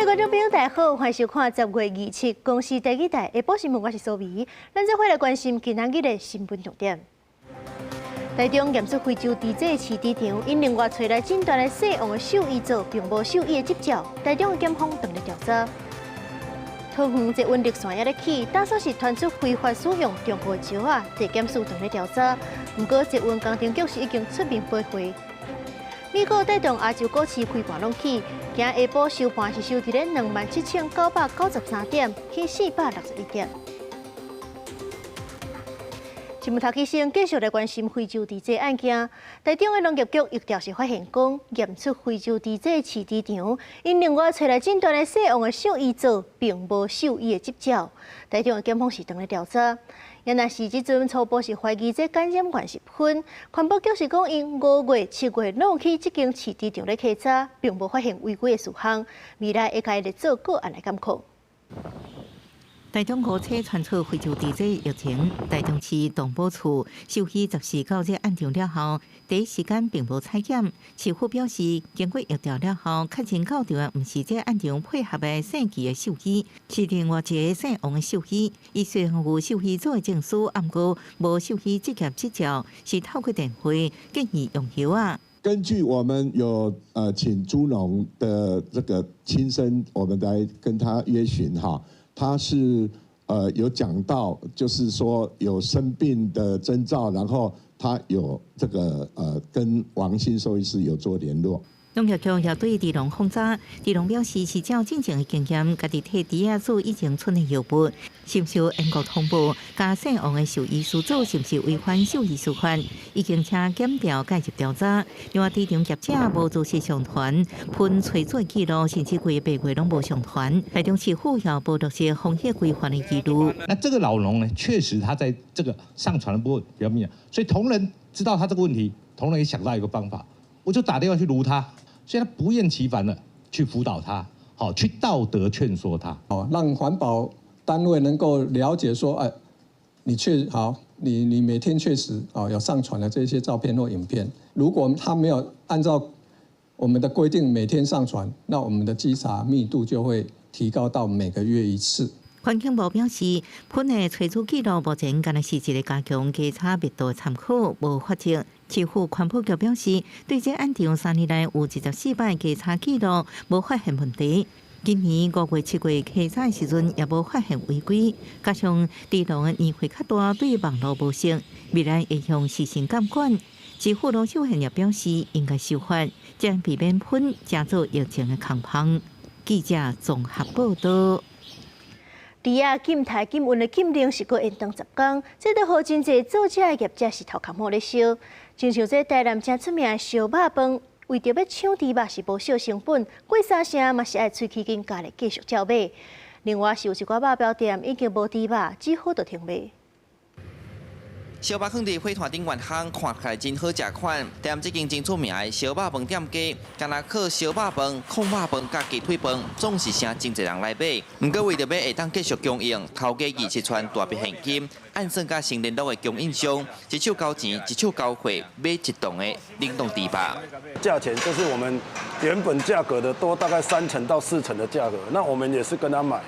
觀眾朋友，大家好，歡迎收看10月27公視第二台下晡新聞，我是蘇美。咱做伙來關心今仔日的新聞重點。台中驗出非洲豬瘟飼豬場，𪜶另外揣來診斷的姓王的獸醫做，並無獸醫的執照。台中的檢方正咧調查。桃園捷運綠線猶咧起，當初是傳出非法使用中國的石仔，地檢署正咧調查。毋過捷運工程局是已經出面駁回。美股帶動亞洲股市開盤攏起，今下晡收盤是收佇咧27,993點，起461點。新聞頭起先繼續來關心非洲豬瘟案件。台中的農業局疫調時發現講，驗出非洲豬瘟飼豬場，𪜶另外揣來診斷的姓王的獸醫做，並無獸醫的執照。台中的檢方是正咧調查，也若是這陣初步是懷疑這感染源是噴。環保局是講，𪜶5月、7月攏去這間飼豬場咧稽查，並無發現違規的事項，未來會共伊列做個案來監控。台中五車傳出非洲豬瘟疫情，台中市動保處獸醫14到這案場了後，第一時間並無採檢。市府表示，經過疫調了後，確認到場的毋是這案場配合的姓紀的獸醫，是另外一个姓王的獸醫。伊雖然有獸醫做的證書，毋過無獸醫執業執照，是透過電話建議用藥仔。根據我們有請豬農的這個親身，我們來跟他約詢哈。他是有講到，就是說有生病的徵兆，然後他有這個跟王姓獸醫師有做聯絡。農業局也對豬農訪查，豬農表示是照進前的經驗，家己替豬仔注以前賰的藥物，是毋是有英國通報，佮姓王的獸醫師做是毋是違反獸醫師法，已經請檢調介入調查。另外，豬場業者無如實上傳噴催水記錄，甚至規個八月攏無上傳。台中市府也無落實防疫規範的記錄。那這個老農呢，確實他在這個上傳的部分比較明顯，所以同仁知道他這個問題，同仁也想到一個方法，我就打電話去盧他。所以他不厭其煩的去輔導他，好去道德勸說他，哦，讓環保單位能夠了解說，哎，你確好，你每天確實啊有上傳了這些照片或影片，如果他沒有按照我們的規定每天上傳，那我們的稽查密度就會提高到每個月一次。環境部表示，噴的催乳記錄目前敢若是一個加強稽查密度的參考，無罰則。市府環保局表示，對這案場3年來有24擺稽查記錄，無發現問題。今年5月、7月稽查的時陣也無發現違規。加上豬農的年歲較大，對網路無熟，未來會向實行監管。市府羅秀賢也表示，應該修法，將避免噴成做疫情的空縫。記者綜合報道。豬仔禁刣禁運的禁令是閣延長10工，這都予真濟做這的業者是頭殼某咧燒。親像這台南誠出名的燒肉飯，為著欲搶豬肉是無惜成本，過三聲嘛是愛喙齒緊咬咧繼續照買。另外是有一寡肉包店已經無豬肉，只好就停賣。燒肉囥佇火炭頂懸烘，看起來真好食款。但這間真出名的燒肉飯店家，干焦靠燒肉飯、炕肉飯佮雞腿飯，總是誠真濟人來買。毋過為著欲會當繼續供應，頭家27串大筆現金，按算佮新聯絡的供應商，一手交錢，一手交貨，買一棟的冷凍豬肉。價錢就是我們原本價格的多大概3成到4成的價格，那我們也是跟他買。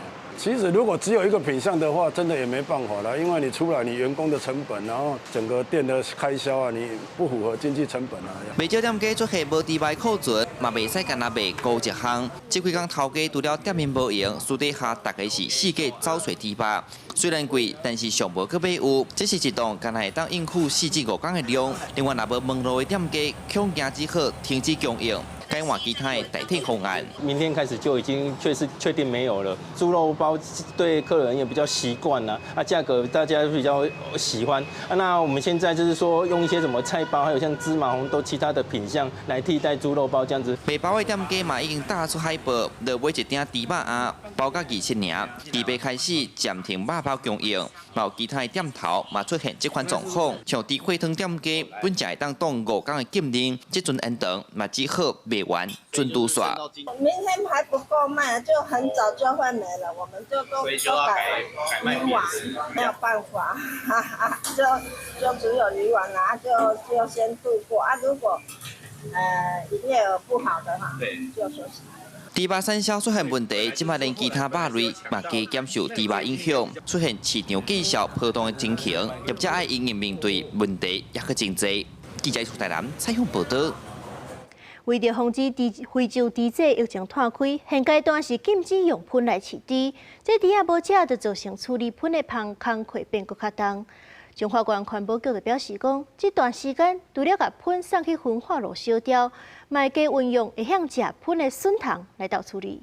其實如果只有一個品項的話，真的也沒辦法了，因為你出來你員工的成本，然後整個店的開銷啊，你不符合經濟成本啊。袂少店家出現無豬肉庫存，嘛袂使干焦賣孤一項。這幾工頭家除了店面無閒，私底下大家是四界走揣豬肉。雖然貴，但是上無閣買有。這是一檔干焦會當應付4至5工的量。另外，若無門路的店家，恐驚只好停止供應。改換其他的代替方案。明天開始就已經確實確定沒有了。豬肉包對客人也比較習慣啦，啊，價格大家比較喜歡。啊，那我們現在就是說用一些什麼菜包，還有像芝麻紅豆其他的品項來替代豬肉包這樣子。賣包的店家嘛已經打出海報，就買一鼎豬肉仔，包甲27爾，二八開始暫停肉包供應。有其他的店頭嘛出現這款狀況，像豬血湯店家本來會當擋五工的禁令，這陣延長嘛只好賣完準拄煞。明天還不夠賣，就很早就會沒了，我們就都都改魚丸，沒有辦法，就只有魚丸啦，就先度過啊。如果營業額不好的話，就休息。豬肉產銷出現問題，這擺連其他肉類嘛加減受豬肉影響，出現市場價數波動的情形，業者愛因應面對問題，猶閣真濟。記者出台南採訪報道。為著防止豬非洲豬瘟疫情湠開，現階段是禁止用噴來飼豬。這豬仔無食，就造成處理噴的芳工課變閣較重。彰化縣環保局就表示講，這段時間除了共噴送去焚化爐燒掉，嘛會加運用會曉食噴的筍蟲來鬥處理。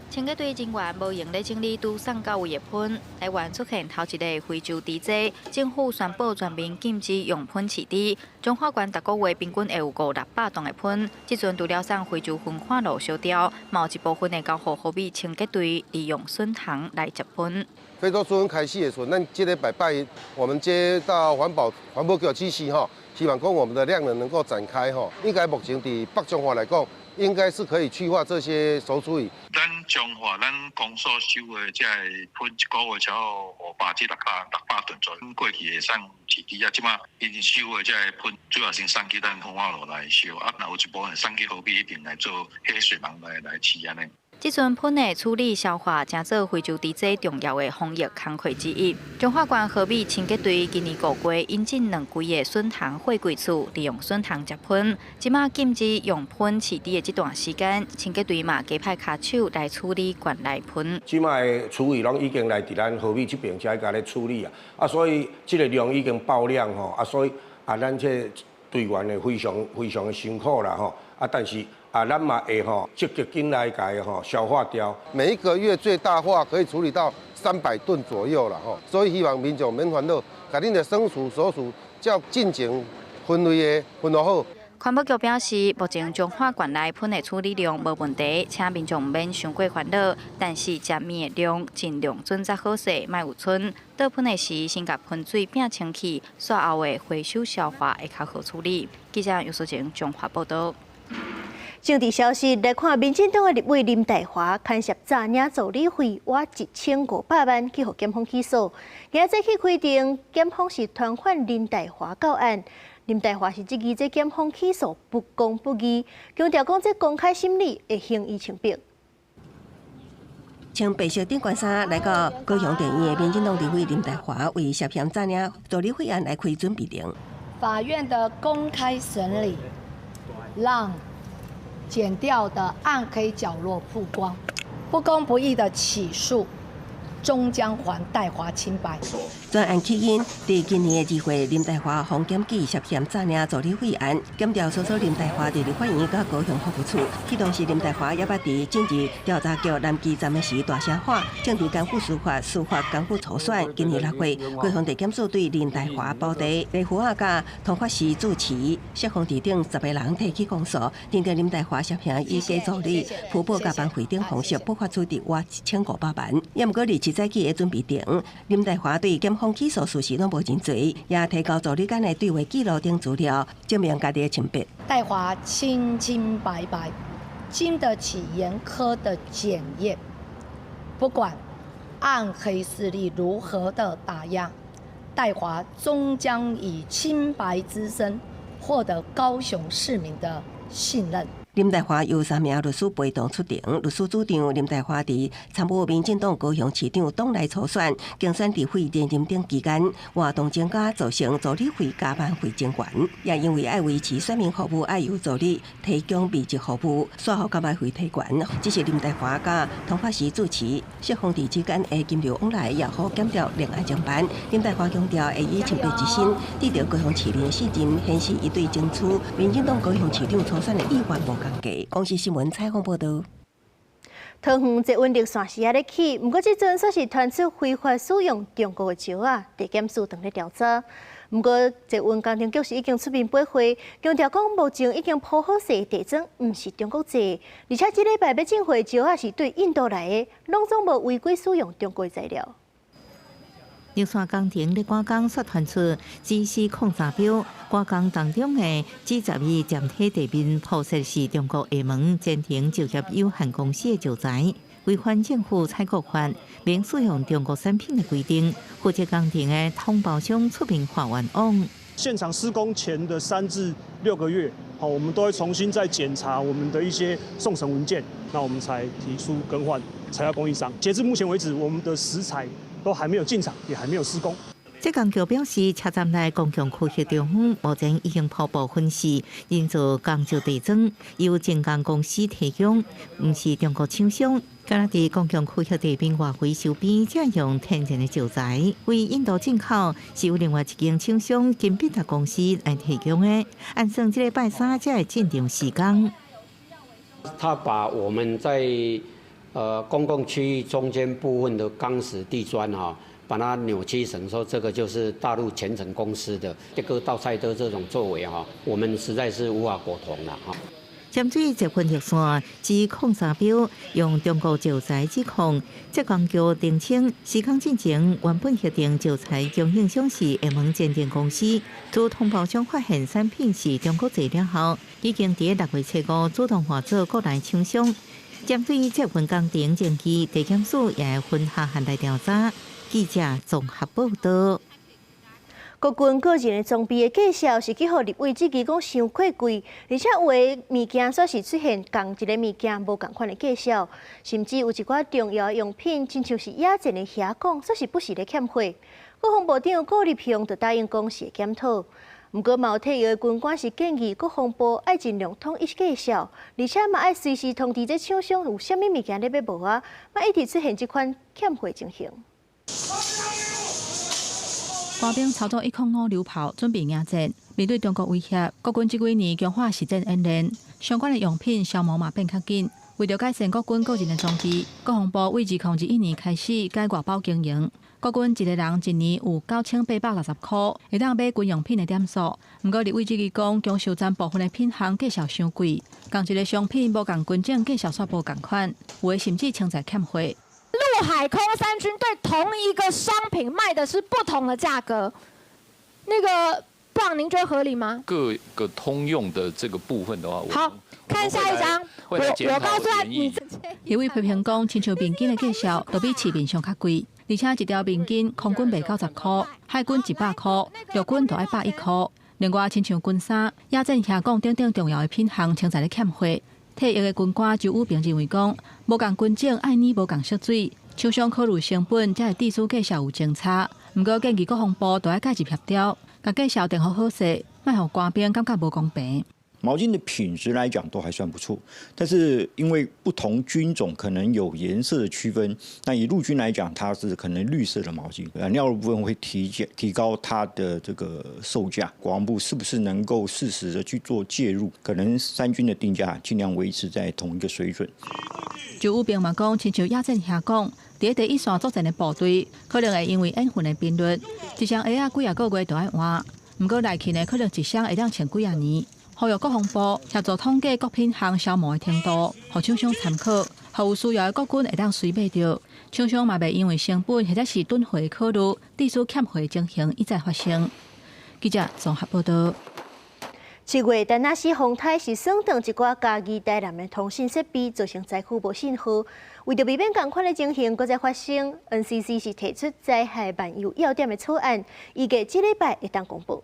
清潔隊人員無閒咧整理拄送到位的噴，台灣出現頭一个非洲豬瘟，政府宣布全面禁止用噴飼豬。彰化縣逐个月平均會有五六百噸的噴，這陣除了送非洲焚化爐燒掉，嘛有一部分會交予和美清潔隊利用筍蟲來接噴。非洲豬瘟開始的時候，咱這禮拜拜一，我們接到環保局指示吼，希望講我們的量能能夠展開吼，應該目前佇北彰化來講，應該是可以去化這些熟廚魚。咱彰化咱公所收的這個噴一個月超過500至600噸左右。過去會送飼豬啊，這馬𪜶收的這个噴，主要先送去咱焚化爐來燒，啊，若有一部分送去和美彼邊來做下水網來飼按呢。這陣噴的處理消化，成做非洲豬瘟重要的防疫工課之一。彰化縣和美清潔隊今年5月引進兩櫃的筍蟲貨櫃厝，利用筍蟲接噴。這馬禁止用噴飼豬的這段時間，清潔隊嘛加派跤手來處理縣內噴。這馬的廚餘攏已經來佇咱和美這邊才共咧處理啊，啊，所以這個量已經爆量吼，啊，所以啊，咱這隊員會非常非常的辛苦啦吼，啊，但是。啊，咱嘛會吼積極緊來共吼消化掉。每一個月最大化可以處理到300噸左右啦吼，所以希望民眾免煩惱，共恁的生廚熟廚照進前分類的分好。環保局表示，目前彰化縣內噴的處理量無問題，請民眾毋免傷過煩惱。但是食物的量盡量準則好勢，莫有賰。倒噴的時，先共噴水摒清氣，煞後的回收消化會較好處理。記者尤淑靜彰化報道。政治消息來看，民進黨的立委林岱樺牽涉詐領助理費倚1500萬去予檢方起訴，今仔早起開庭，檢方是傳喚林岱樺到案。林岱樺是質疑這檢方起訴不公不義，強調講這公開審理會還伊清白。穿白色長官衫來到高雄地院的民進黨立委林岱樺，為涉嫌詐領助理費案來開準備庭。法院的公開審理，讓檢調的暗黑角落曝光，不公不義的起訴，終將還岱樺清白。全案起因，佇今年的2月，林岱樺予檢舉涉嫌詐領助理費案，檢調搜索林岱樺佇立法院佮高雄服務處，彼當時林岱樺猶捌佇政治調查局南基站的時大聲喊，政治艱苦司法，司法艱苦初選。今年6月，高雄地檢署對林岱樺保弟李福亞佮通法師主持，釋放佇等10個人提起公訴，認定林岱樺涉嫌以假助理、虛報加班費等方式不法取得倚1500萬。也毋過27早起的準備庭，林岱樺對檢方起訴事實攏無認罪，也提交助理間的對話記錄等資料，證明家己的清白。岱樺清清白白，經得起嚴苛的檢驗。不管暗黑勢力如何的打壓，岱樺終將以清白之身獲得高雄市民的信任。林岱樺由三名律師陪同出庭，律師主張林岱樺佇參與民進黨高雄市長黨內初選、競選立委連任等期間，活動增加造成助理費加班費增懸，也因為愛維持選民服務，愛由助理提供密集服務，煞予加班費提懸。只是林岱樺佮通法師主持，雙方佇之間的金流往來，也予檢調另案偵辦。林岱樺強調會以清白之身，得著高雄市民的信任，顯示伊對爭取民進黨高雄市長初選的意願無仝價。公視新聞採訪報道。桃園捷運綠線是猶咧起，毋過這陣煞是傳出非法使用中國的石仔，地檢署正咧調查。毋過捷運工程局是已經出面駁回，強調講目前已經鋪好勢的地磚，毋是中國製，而且這禮拜欲進貨的石仔是對印度來的，攏總無違規使用中國的材料。綠線工程咧趕工，煞傳出GC03標，趕工當中的 G12站體地面鋪設是中國廈門前程石業有限公司的石材，違反政府採購法免使用中國產品的規定。負責工程的統包商出面發冤枉。現場施工前的3至6個月，好，我們都會重新再檢查我們的一些送審文件，那我們才提出更換材料供應商。截至目前為止，我們的石材都還沒有進場，也還沒有施工。職工局表示，車站內公共區域中目前已經初步分析，人造鋼石地磚由精工公司提供，毋是中國廠商。敢若佇公共區域地面外圍周邊，採用天然的石材，為印度進口，是由另外一間廠商金必達公司來提供的。按算這禮拜三才會進場施工。他把我們在公共區域中間部分的鋼石地磚哈，把它扭曲成說這個就是大陸前程公司的這個倒菜刀這種作為哈，我們實在是無法苟同了哈。針對捷運熱線指控三標用中國石材指控，職工局澄清，施工進前原本核定石材供應商是廈門前程公司，自通報商發現產品是中國製了後，已經佇6月7日主動換做國內廠商。針對這份工程爭議，地檢署也會分下項來調查。記者綜合報道。國軍個人的裝備的介紹是去予立委質疑講傷過貴，而且有的物件煞是出現仝一个物件無仝款的介紹，甚至有一寡重要的用品，親像是野戰的瓦講，煞是不時咧欠貨。國防部長顧立雄就答應講是會檢討，毋過嘛有退役的軍官是建議國防部愛盡量統一介紹，而且嘛愛隨時通知這廠商有啥物物件咧欲無啊，莫一直出現這款欠貨情形。官兵操作105榴炮，準備迎戰。面對中國威脅，國軍這幾年強化實戰演練，相關的用品消耗嘛變較緊。為著改善國軍個人的裝備，國防部為2021年開始改外包經營。國軍一个人一年有9860箍，會當買軍用品的點數。毋過立委質疑講，供收站部分的品項介紹傷貴，仝一个商品無仝軍種介紹煞無仝款，有的甚至潛在欠貨。陸海空三軍對同一個商品賣的是不同的價格，那個部長，您覺得合理嗎？各個通用的這個部分的話，好，看下一張。我告訴他，你立委批評講，親像面巾的介紹都比市面上較貴，而且一條面巾空軍賣90箍，海軍100箍，陸軍就愛110箍。另外，親像軍衫、野戰瓦講等等重要的品項，潛在咧欠貨。退役的軍官周宇平認為講，無仝軍種愛捏無仝色水，廠商考慮成本，才會致使介紹有前差。毋過建議國防部都愛介入協調，共介紹定予好勢，莫予官兵感覺無公平。毛巾的品質來講都還算不錯，但是因為不同軍種可能有顏色的區分，那以陸軍來講，它是可能綠色的毛巾，染料的部分會提高它的這個售價。國防部是不是能夠適時的去做介入？可能三軍的定價盡量維持在同一個水準。周宇平嘛講，親像野戰瓦講，佇第一線作戰的部隊，可能會因為演訓的頻率，一雙鞋仔幾仔個月就愛換，毋過內勤的可能一雙會當穿幾仔年。呼籲國防部協助統計各品項消耗的程度，予廠商參考，予有需要的國軍會當隨買著。廠商嘛袂因為成本或者是囤貨考慮，致使欠貨情形一再發生。記者綜合報道。7月，田納西風颱是損斷一寡嘉義、台南的通信設備，造成災區無信號。為著避免仝款的情形閣再發生，NCC 是提出災害漫遊要點的草案，預計這禮拜會當公布。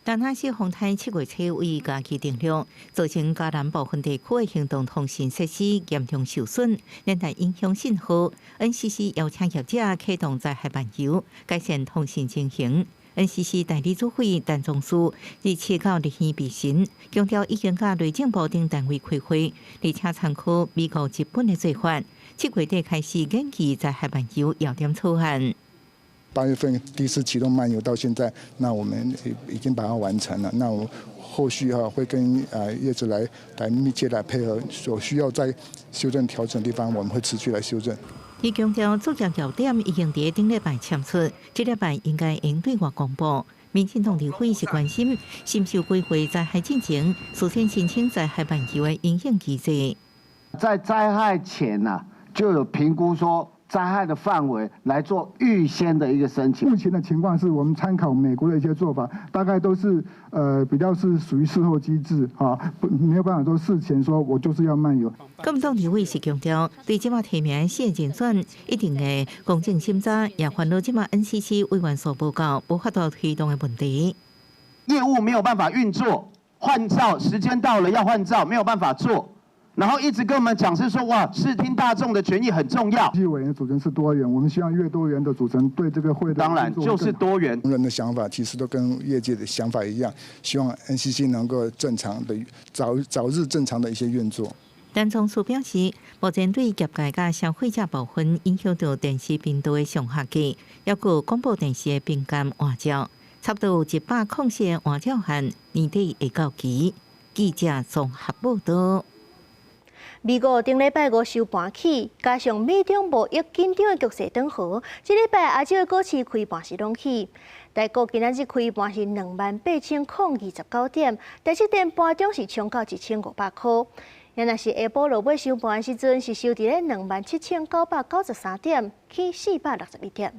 田納西風颱7月初位嘉義登陸，造成嘉南部分地區的行動通信設施嚴重受損，連帶影響信號。NCC 邀請業者啟動災害漫遊，改善通信情形。NCC 代理主委陳宗書27號日耳備詢，強調已經佮內政部等單位開會，而且參考美國、日本的做法，7月底開始研擬災害漫遊要點草案。8月份第一次啟動漫遊到現在，那我們已經把它完成了。那我後續哈會跟業者來密切來配合，所需要再修正調整的地方，我們會持續來修正。伊強調，作業要點已經佇頂禮拜簽出，這禮拜應該會對外公布。民進黨立委是關心，是毋是有規劃災害進前，事先申請災害漫遊的因應機制。在災害前啊，就有評估說。灾害的范围来做预先的一个申请。目前的情况是我们参考美国的一些做法，大概都是比较是属于事后机制啊，不沒有辦法說事前說我就是要漫遊。國民黨立委是強調，對這馬提名四個人選一定會公正審查，也煩惱這馬 NCC 委員數無夠，無法度推動的問題。業務沒有辦法運作，換照時間到了要換照，沒有辦法做。然後一直跟我們講是說，哇，視聽大眾的權益很重要。委員組成是多元，我們希望越多元的組成，對這個會的當然就是多元。人的想法其實都跟業界的想法一樣，希望 NCC 能夠正常的早早日正常的一些運作。陳聰書表示，目前對業界佮消費者部分影響到電視頻道的上下架，抑閣廣播電視的頻監換照，差不多有104個換照案，年底會到期。記者綜合報道。美國頂禮拜五收盤起，加上美中貿易緊張的局勢轉好，這禮拜亞洲的股市開盤時攏起。台股今仔日開盤是28,029點，台積電盤中是衝到1500塊。若是下晡落尾收盤時陣，是收佇咧27,993點，起461點。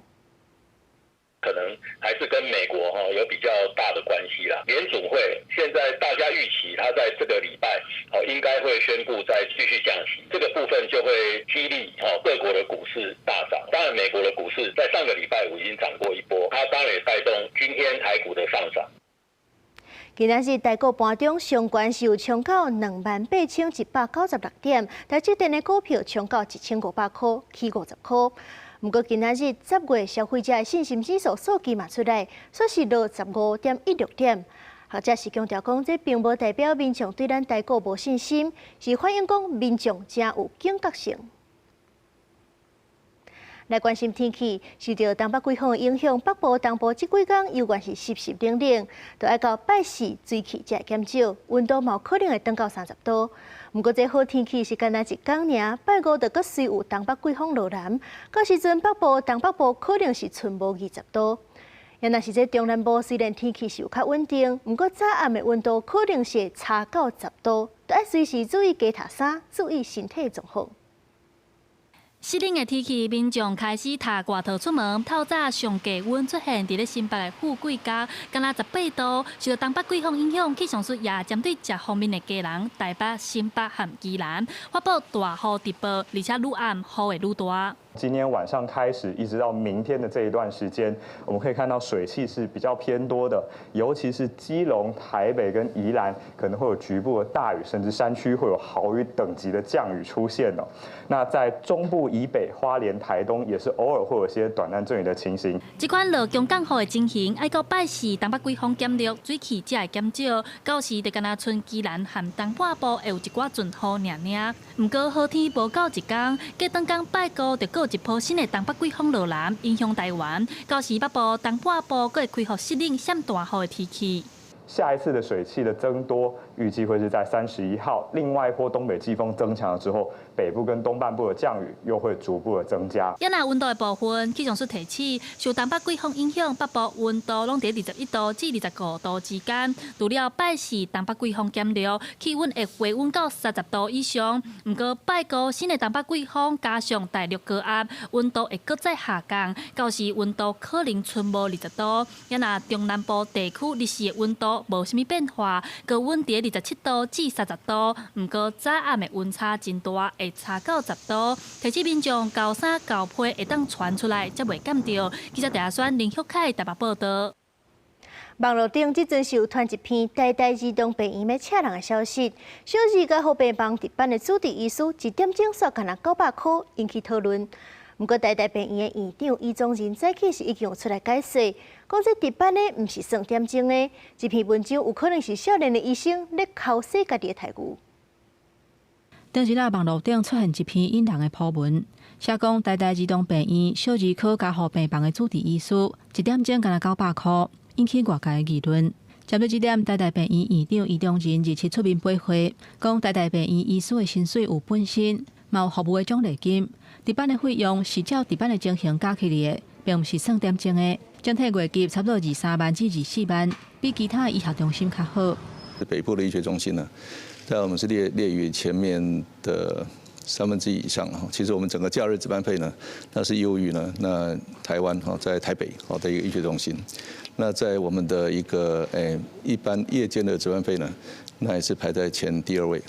可能還是跟美國哈有比較大的關係啦。聯準會現在大家預期，它在這個禮拜哦應該會宣布再繼續降息，這個部分就會激勵哦各國的股市大漲。當然，美國的股市在上個禮拜五已經漲過一波，它當然也帶動今天台股的上漲。今仔日台股盤中上懸是有衝到28,196點，台積電的股票衝到1500塊，起50塊。毋過今仔日10月消費者的信心指數數據嘛出來，煞是落15.16點。學者是強調講，這並無代表民眾對咱台股無信心，是反映講民眾誠有警覺性。來關心天氣，受著東北季風的影響，北部、東部這幾工猶原是濕濕冷冷，著愛到拜四水汽才會減少，溫度嘛有可能會轉到30度。毋過這好天氣是干焦一工爾，拜五就閣隨有東北季風落南，到時陣北部、東北部可能是春無20度。若是這中南部雖然天氣是有較穩定，毋過早暗的溫度可能是會差到10度，著愛隨時注意加疊衫，注意身體狀況。濕冷的天氣，民眾開始脫外套出門。透早上低溫出現佇咧新北的富貴角，敢若18度。受到東北季風影響，氣象署也針對這方面的基隆、台北、新北和宜蘭發布大雨特報，而且愈暗雨會愈大。今天晚上開始，一直到明天的這一段時間，我們可以看到水汽是比較偏多的，尤其是基隆、台北跟宜蘭，可能會有局部的大雨，甚至山區會有豪雨等級的降雨出現哦。那在中部以北、花蓮、台東，也是偶爾會有些短暫陣雨的情形。這款落強降雨的情形，愛到拜四東北季風減弱，水汽才會減少，到時就敢若賰宜蘭和東半部會有一寡陣雨爾爾。毋過好天無夠一工，隔轉工拜五就閣有一波新的東北季風落南，影響台灣。到時北部、東半部閣會恢復濕冷、閃大雨的天氣。下一次的水汽的增多，預計會是在31號。另外一波東北季風增強了之後，北部跟東半部的降雨又會逐步的增加。也若溫度的部分，氣象署提醒，受東北季風影響，北部溫度攏佇21度至25度之間。除了拜四東北季風減弱，氣溫會回穩到30度以上。毋過拜五新的東北季風加上大陸高壓，溫度會閣再下降，到時溫度可能賰無20度。也若中南部地區日時的溫度無啥物變化，高溫佇27度至30度。毋過早暗的溫差真大，會差到10度。提醒民眾厚衫厚被會當傳出來，才袂感著。記者鄭選林旭凱台北報道。網路頂這陣是有傳一篇台大兒童病院欲請人的消息，小兒加護病房值班的主治醫師一點鐘煞干焦900塊，引起討論。毋過台大病院的院長余宗仁早起是已經有出來解釋，講這值班的毋是算點鐘的，這篇文章有可能是少年的醫生咧剾洗家己的待遇。頂日仔網路頂出現一篇引人的鋪文，寫講台大兒童病院小兒科加護病房的主治醫師一點鐘干焦900塊，引起外界的議論。針對這點，台大病院院長余忠仁27出面回話，講台大病院醫師的薪水有本薪，嘛有服務的獎勵金，值班的費用是照值班的情形加起來的，並毋是算點鐘的。整體月給差不多23萬至24萬，比其他的醫學中心較好。北部的醫學中心呢，在我們是列於前面的1/3以上哈。其實我們整個假日值班費呢，那是優於呢那台灣哈在台北好的一個醫學中心。那在我們的一個一般夜間的值班費呢，那也是排在前第二位。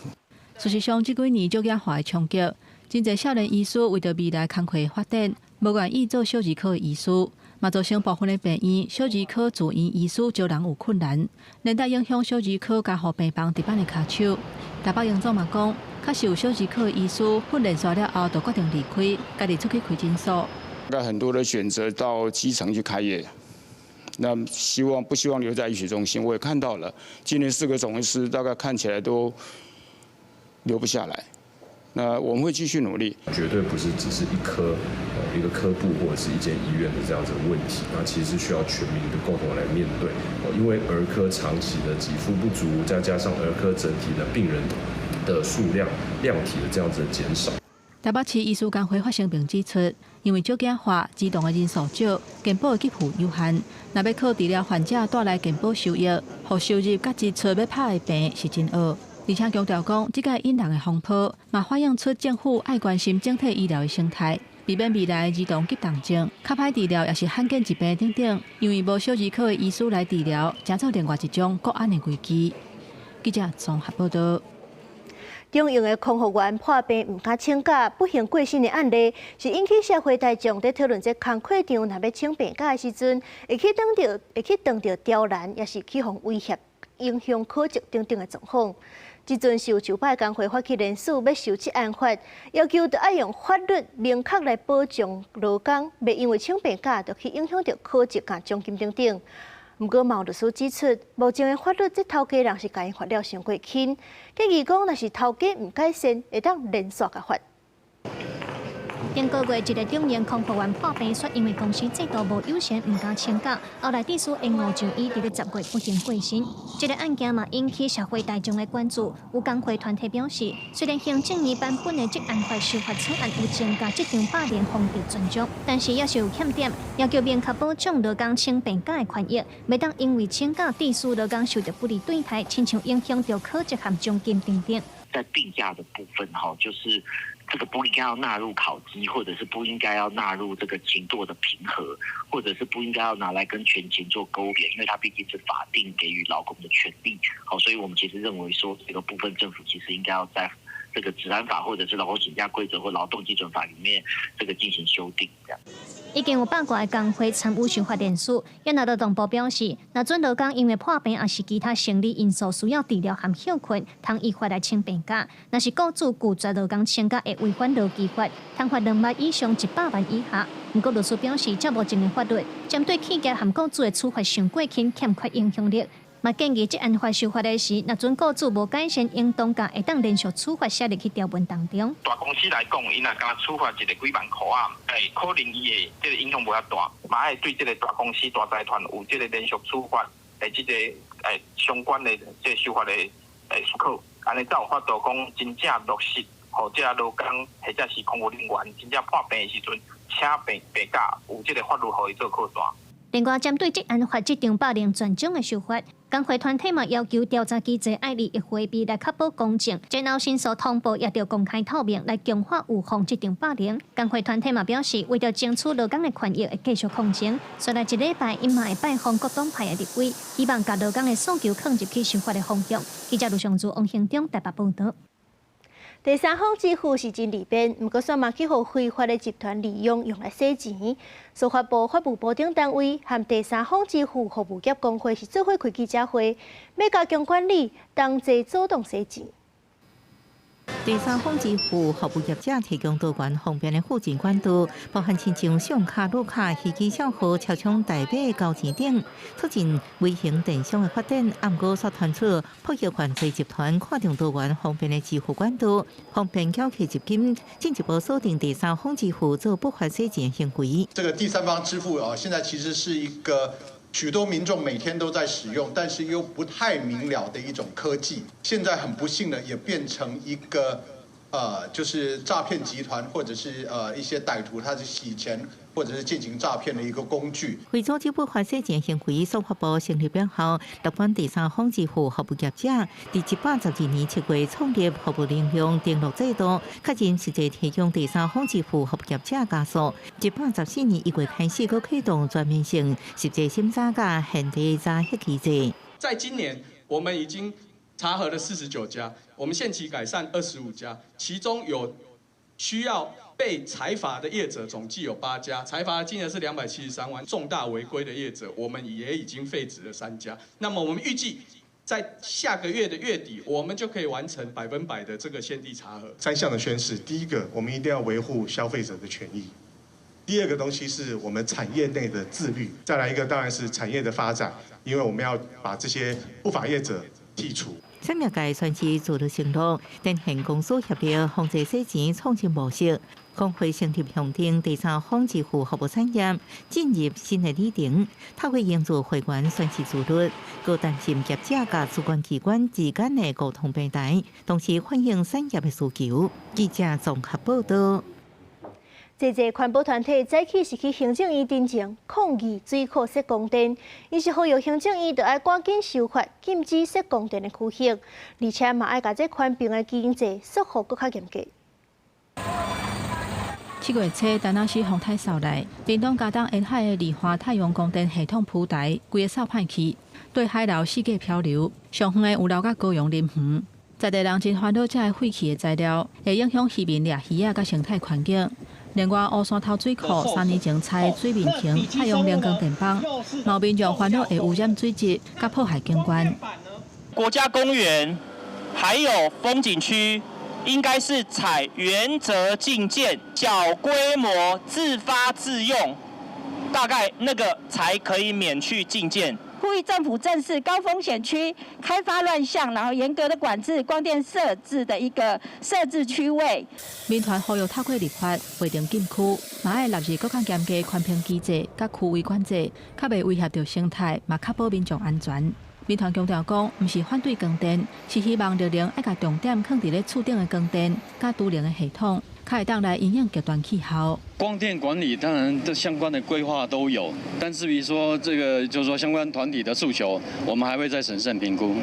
事實上，這幾年少子化的衝擊，真濟少年醫師為著未來工課發展，無願意做小兒科的醫師，嘛造成部分的病院小兒科住院醫師招人有困難，連帶影響小兒科加護病房值班的跤手。台北榮總嘛講，確實有小兒科的醫師訓練煞了後，就決定離開，家己出去開診所。那很多的選擇到基層去開業，那希望不希望留在醫學中心？我也看到了，今年4個總醫師大概看起來都留不下來。那我們會繼續努力，絕對不是只是一科一個科部或者是一間醫院的這樣子的問題，那其實是需要全民的共同來面對。因為兒科長期的給付不足，再加上兒科整體的病人的數量量體的這樣子的減少。台北市醫師工會發聲明指出，因為少子化、兒童的人數少，健保的給付有限，若欲靠治療患者帶來健保收益，予收入佮支出欲拍的平是真僫。而且強調講，這個引人的風波，嘛反映出政府愛關心整體醫療的生態，避免未來兒童急重症、較歹治療，抑是罕見疾病等等，因為無小兒科的醫師來治療，成做另外一種國安的危機。記者綜合報道。中營的空服員破病毋敢請假，不幸過身的案例，是引起社會大眾佇討論這工課場若欲請病假的時陣，會去當著刁難，抑是去予威脅、影響考績等等的狀況。這陣是有酒吧工會發起聯署，欲修職安法，要求著愛用法律明確來保障勞工，袂因為請病假就去影響著考績佮獎金等等。毋過，嘛有律師指出，目前的法律這頭家人是共𪜶罰了傷過輕，建議講，若是頭家毋改善，會當連續共罰。頂個月，一个中營空服員破病，卻因為公司制度無友善，毋敢請假，後來致使延誤就醫，佇咧10月不幸過身。這个案件嘛引起社會大眾的關注。有工會團體表示，雖然行政院版本的職安法修法草案有增加職場霸凌防治專章，但是猶是有欠點，要求明確保障勞工請病假的權益，袂當因為請假致使勞工受著不利對待，親像影響著考績和獎金等等。在病假的部分，哈，就是這個不應該要納入考績，或者是不應該要納入這個勤惰的評核，或者是不應該要拿來跟全勤做勾連，因為它畢竟是法定給予勞工的權利。好，所以我們其實認為說，這個部分政府其實應該要在這個職安法或者是勞工請假規則或勞動基準法裡面，這個進行修訂。這樣。已經有百外个工會參與修法聯署，也若勞動部表示，若準勞工因為破病抑是其他生理因素需要治療和歇睏，通依法來請病假。若是雇主拒絕勞工請假，會違反勞基法，通罰2萬以上100萬以下。毋過律師表示，照目前的法律，針對企業和雇主的處罰傷過輕，欠缺影響力。嘛建議職安法修法的時，若準雇主無改善，應當共會當連續處罰寫入去條文當中。大公司來講，伊若敢處罰一個幾萬箍仔，可能伊的這个影響無遐大，嘛愛對這个大公司、大財團有這个連續處罰的這个相關的這个修法的思考，按呢才有法度講真正落實，予這勞工或者是空服人員真正破病的時陣，請病假有這个法律予伊做靠山。另外，針對職安法職場霸凌專章的修法，工會團體嘛要求調查機制愛利益迴避來確保公正，然後申訴通報也著公開透明來強化預防職場霸凌。工會團體嘛表示，為著爭取勞工的權益，會繼續抗爭。紲來一禮拜，𪜶嘛會拜訪各黨派的立委，希望共勞工的訴求放入去修法的方向。記者盧尚珠、王興中台北報導。第三方支付是真利便，毋過煞嘛去予非法的集團利用，用來洗錢。司法部、法務部等單位和第三方支付服務業公會是做伙開記者會，欲加強管理，同齊阻擋洗錢。第三方支付服務業者提供多元方便的付錢管道，包含親像信用卡、魯卡、虛擬帳號、超商代買交錢等，促進微型電商的發展。毋過煞傳出破壞犯罪集團看中多元方便的支付管道，方便繳客入金，進一步鎖定第三方支付做不法洗錢行為。這個第三方支付啊，現在其實是一個許多民眾每天都在使用，但是又不太明了的一種科技。現在很不幸的，也變成一個就是诈骗集团或者是一些歹徒，他是洗钱或者是進行詐騙的一個工具。非洲政府發洗錢行為司法部成立了後，台灣第三方支付服務業者佇112年7月創立服務領域登錄制度，確認實際提供第三方支付服務業者加速。114年1月開始，閣啟動全面性實際審查佮現地查核機制。在今年，我們已經查核了49家，我們限期改善25家，其中有需要被裁罰的業者總計有8家，裁罰的金額是273萬。重大違規的業者，我們也已經廢止了3家。那麼我們預計在下個月的月底，我們就可以完成100%的這個現地查核。三項的宣誓，第一個，我們一定要維護消費者的權益；第二個東西是我們產業內的自律；再來一個當然是產業的發展，因為我們要把這些不法業者剔除。產業界宣示自律承諾，電信公司協力防制洗錢創新模式，工會成立鄉鎮第三方支付服務產業進入新的里程。透過營造會員宣示自律，閣擔心業者佮主管機關之間的溝通平台，同時反映產業的需求。記者綜合報道。這個環保團體早起是去行政院頂前抗議水庫設光電，𪜶是呼籲行政院著愛趕緊修法禁止設光電的區域，而且嘛愛共這寬頻的經濟束縛閣較嚴格。7月初，田納西風颱掃來，屏東佳冬沿海的麗華太陽光電系統浮台規个掃歹去，對海流四界漂流，上遠的有流到高雄林園。在地人真煩惱，這个廢棄的材料會影響漁民掠魚仔佮生態環境。另外，烏山頭水庫3年前拆水面型太陽能光電板，嘛有民眾煩惱會污染水質，佮破壞景觀。國家公園還有風景區，應該是採原則禁建、小規模自發自用，大概那個才可以免去禁建。呼籲政府正視高風險區開發亂象，然後嚴格的管制光電設置的一個設置區位。民團呼籲透過立法劃定禁區，嘛愛納入閣較嚴格寬頻機制、佮區位管制，較袂威脅著生態，嘛確保民眾安全。民團強調講，毋是反對光電，是希望綠能愛共重點囥佇咧厝頂的光電、佮儲能的系統，較會當來因應極端氣候。光電管理當然這相關的規劃都有，但至於說這個就是說相關團體的訴求，我們還會再審慎評估。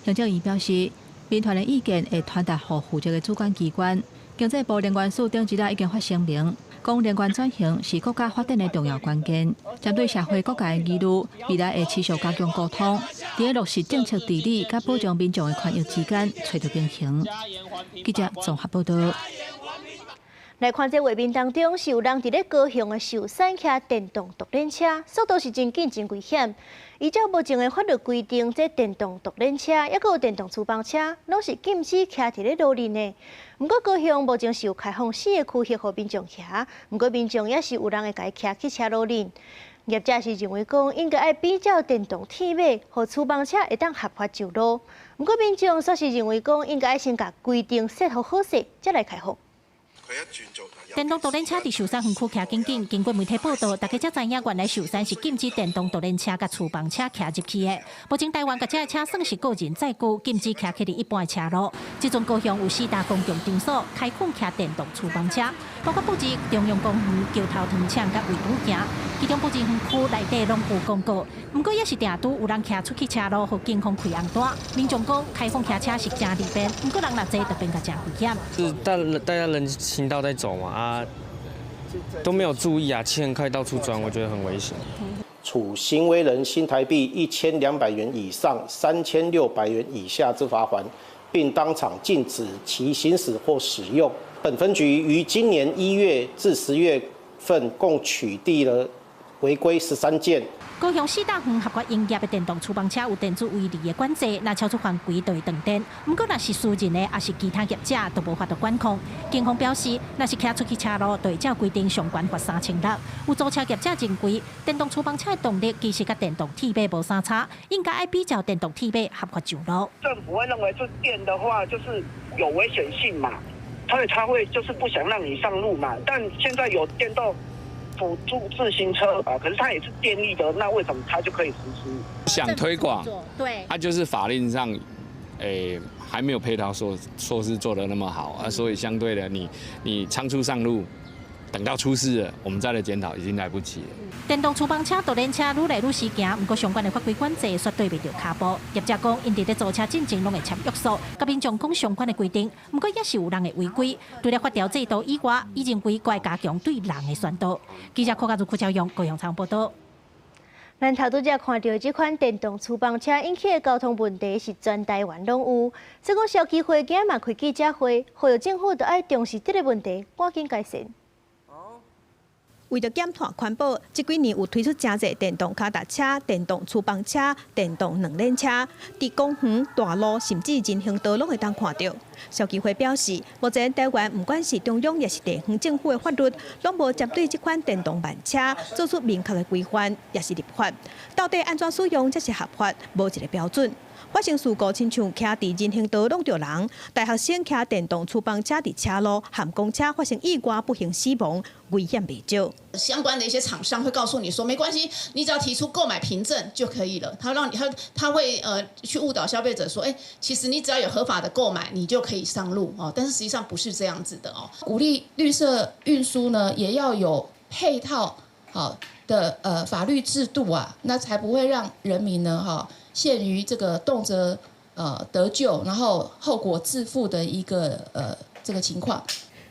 行政院表示，民團的意見會傳達予負責的主管機關。經濟部能源署頂一日已經發聲明，講能源轉型是國家發展的重要關鍵。針對社會各界的疑慮，未來會持續加強溝通，佇落實政策治理佮保障民眾的權益之間，揣著平衡。記者綜合報道。來看這畫面當中，是有人佇咧高雄的壽山騎電動獨輪車，速度是真緊真危險。依照目前的法律規定，這電動獨輪車抑閣有電動粗棒車，攏是禁止騎佇咧路面的。毋過高雄目前是有開放四个區域予民眾騎，毋過民眾也是有人會共伊騎去車路面。業者是認為講，應該愛比照電動鐵馬，予粗棒車會當合法上路。毋過民眾煞是認為講，應該愛先共規定設予好勢，才來開放。電動獨輪車佇壽山園區騎緊緊，經過媒體報導，大家才知影原來壽山是禁止電動獨輪車佮粗棒車騎入去的。目前台灣共這个車算是個人載具，禁止騎去佇一般的車路。這陣高雄有四大公共場所開放騎電動粗棒車，包括布置中央公園、橋頭糖廠佮衛武行。其中布置園區內底攏有廣告，毋過也是定拄有人騎出去車路，予警方開紅單。民眾講開放騎車是誠利便，毋過人若濟就變甲誠危險。是大家人行道在走嘛啊，都沒有注意啊，騎很快到處鑽，我覺得很危險。處行為人新台幣1200元以上3600元以下之罰鍰，並當場禁止其行駛或使用。本分局於今年1月至10月份共取締了違規13件。高雄四大園合法營業的電動粗棒車有電子圍籬的管制，若超出範圍就會斷電。毋過若是私人的，抑是其他業者，都無法度管控。警方表示，若是騎出去車路，就會照規定上懸罰3600。有租車業者認為，電動粗棒車的動力其實佮電動鐵馬無相差，應該愛比照電動鐵馬合法上路。政府會認為這電的話就是有危險性嘛，所以他會就是不想讓你上路嘛。但現在有電動輔助自行車啊，可是它也是電力的，那為什麼它就可以實施？想推廣，對，它就是法令上還沒有配套措施做得那麼好啊，所以相對的你倉促上路，等到出事了，我們再來檢討已經來不及了。電動粗幫車、獨輪車愈來愈時行，毋過相關的法規管制絕對袂著跤步。業者講，𪜶佇咧租車進前攏會簽約書，佮民眾講相關的規定，毋過也是有人會違規。除了法條制度以外，伊認為該加強對人的宣導。記者柯家如、柯昭勇高雄採訪報導。咱頭拄才看著這款電動粗幫車引起的交通問題是全台灣攏有。所以講消基會今仔嘛開記者會，呼籲政府著愛重視這個問題，趕緊改善。為著減碳環保，這幾年有推出誠濟電動跤踏車、電動粗幫車、電動兩輪車，佇公園、大路甚至人行道攏會當看著。消基會表示，目前台灣毋管是中央抑是地方政府的法律，攏無針對這款電動慢車做出明確的規範，抑是立法。到底按怎使用才是合法，無一個標準。發生事故，親像徛佇人行道挵著人，大學生騎電動粗幫車佇車路和公車發生意外，不幸死亡，危險袂少。相關的一些廠商會告訴你說，沒關係，你只要提出購買憑證就可以了。他讓你他他會去誤導消費者說，欸，其實你只要有合法的購買，你就可以上路哦。但是實際上不是這樣子的哦。鼓勵綠色運輸呢，也要有配套好的法律制度啊，那才不會讓人民呢哈陷於這個動輒得咎，然後後果自負的一個這個情況。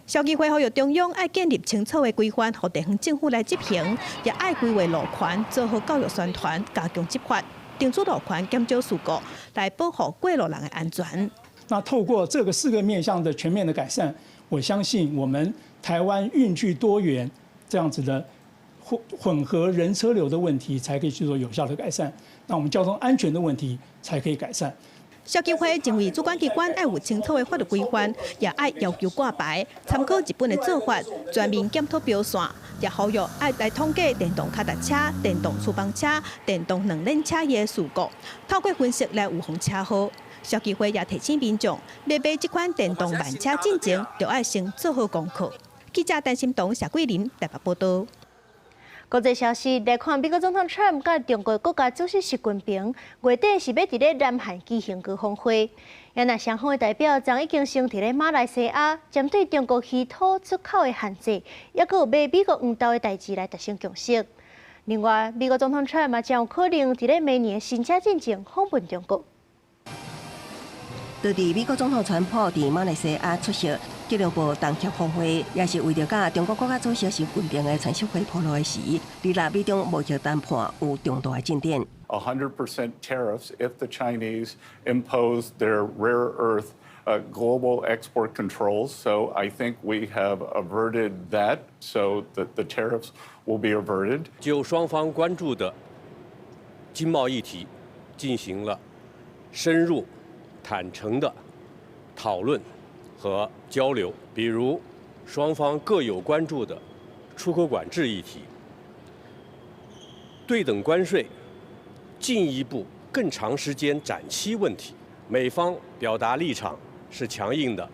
消基會呼籲中央愛建立清楚的規範，予地方政府來執行，也愛規劃路權，做好教育宣傳，加強執法，停止路權，減少事故，來保護過路人的安全。那透過這個四個面向的全面的改善，我相信我們台灣運具多元這樣子的混合人車流的問題，才可以去做有效的改善。那我們交通安全的問題才可以改善。消基會認為主管機關愛有清楚的法律規範，也愛要求掛牌，參考日本的做法，全面檢討標線，也呼籲愛來統計電動跤踏車、電動粗幫車、電動兩輪車的事故，透過分析來預防車禍。消基會也提醒民眾，欲買這款電動慢車進前，就愛先做好功課。記者陳心彤、謝桂林台北報導。國際消息來看，美國總統川普佮中國國家主席習近平月底是欲佇咧南韓舉行高峰會。啊若雙方的代表昨已經先佇咧馬來西亞，針對中國稀土出口的限制，抑閣有買美國黃豆的代誌來達成共識。另外，美國總統川普嘛將有可能佇咧明年新春進前訪問中國。就佇美國總統川普佇馬來西亞出席吉隆坡東協峰會，也是為著佮中國國家主席習近平的川習會鋪路的時，二六美中貿易談判有重大的進展。 100% tariffs if the Chinese impose their rare earth global export controls. So I think we have averted that, so that the tariffs will be averted. 就雙方關注的經貿議題進行了深入、坦誠的討論和交流，比如雙方各有關注的出口管制議題、對等關稅進一步更長時間展期問題，美方表達立場是強硬的，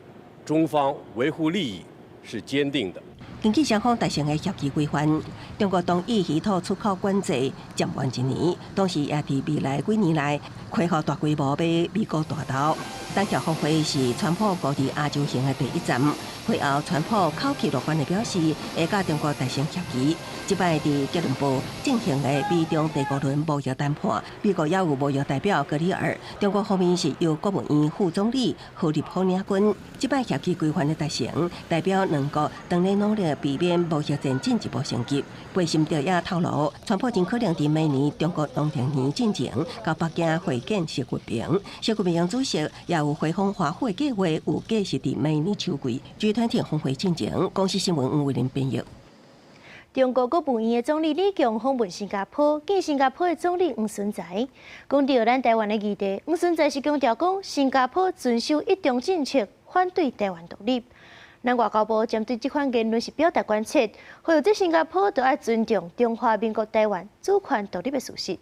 中方維護利益是堅定的。根據雙方達成的協議規範，中國同意稀土出口管制暫緩一年，同時也佇未來幾年內恢復大規模買美國大豆。東協峰會是川普孤佇亞洲行的第一站，會後川普口氣樂觀的表示，會佮中國達成協議。這擺佇吉隆坡進行的美中第五輪貿易談判，美國也有貿易代表格里爾，中國方面是由國務院副總理何立峰領軍。這擺協議規範的達成，代表兩國當咧努力避免貿易戰進一步升級。貝森特也透露，川普真可能佇明年中國農曆年進前到北京會見習近平。習近平主席也有回訪華府的計劃，預計是佇明年秋季。G20峰會進前，公視新聞黃慧玲編譯。中國國務院的總理李強訪問新加坡，見新加坡的總理黃循財，講著咱台灣的議題。黃循財是強調講，新加坡遵守一中政策，反對台灣獨立。咱外交部針對這款言論是表達關切，呼籲這新加坡著愛尊重中華民國台灣主權獨立的事實。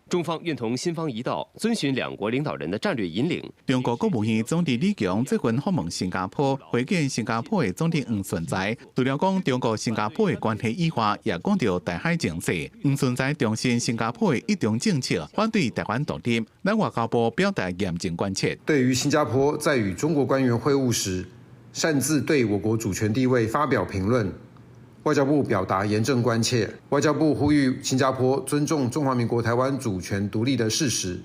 中方願同新方一道，遵循兩國領導人的戰略引領。中國國務院總理李強最近訪問新加坡，會見新加坡的總理黃循財。除了講中國新加坡的關係以外，也講著台海情勢。黃循財重申新加坡的一中政策，反對台灣獨立。咱外交部表達嚴正關切。對於新加坡在與中國官員會晤時，擅自對我國主權地位發表評論，外交部表達嚴正關切。外交部呼籲新加坡尊重中華民國台灣主權獨立的事實，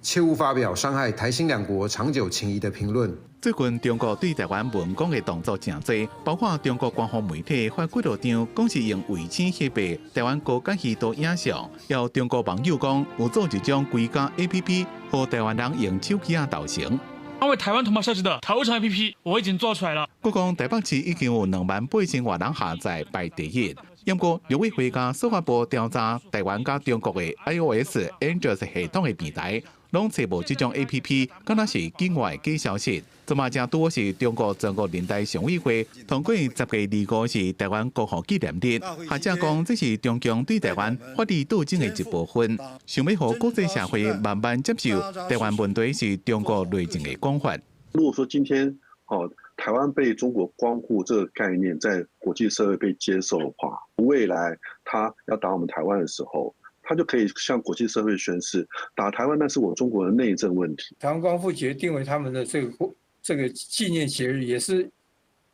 切勿發表傷害台新兩國長久情誼的評論。最近中國對台灣文攻的動作誠濟，包括中國官方媒體發幾多張，講是用衛星翕的台灣高解析度影像，有中國網友講有做一種規工 APP，予台灣人用手機仔投誠。為台灣同胞設計的投誠 APP，我已經做出來了。閣講台北市已經有28,000外人下載排第一。不過，陸委會佮司法部調查台灣佮中國的 iOS、Android 系統的平台，攏揣無這種 APP，敢若是境外假消息。這馬正拄是中國全國人大常委會通過10月25是台灣國父紀念日，學者講這是中共對台灣法理鬥爭的一部分，想欲予國際社會慢慢接受台灣問題是中國內政的講法。如果說今天哦，台灣被中國光復這個概念在國際社會被接受的話，未來他要打我們台灣的時候，他就可以向國際社會宣示，打台灣那是我中國的內政問題。台灣光復節定為他們的這個紀念節日，也是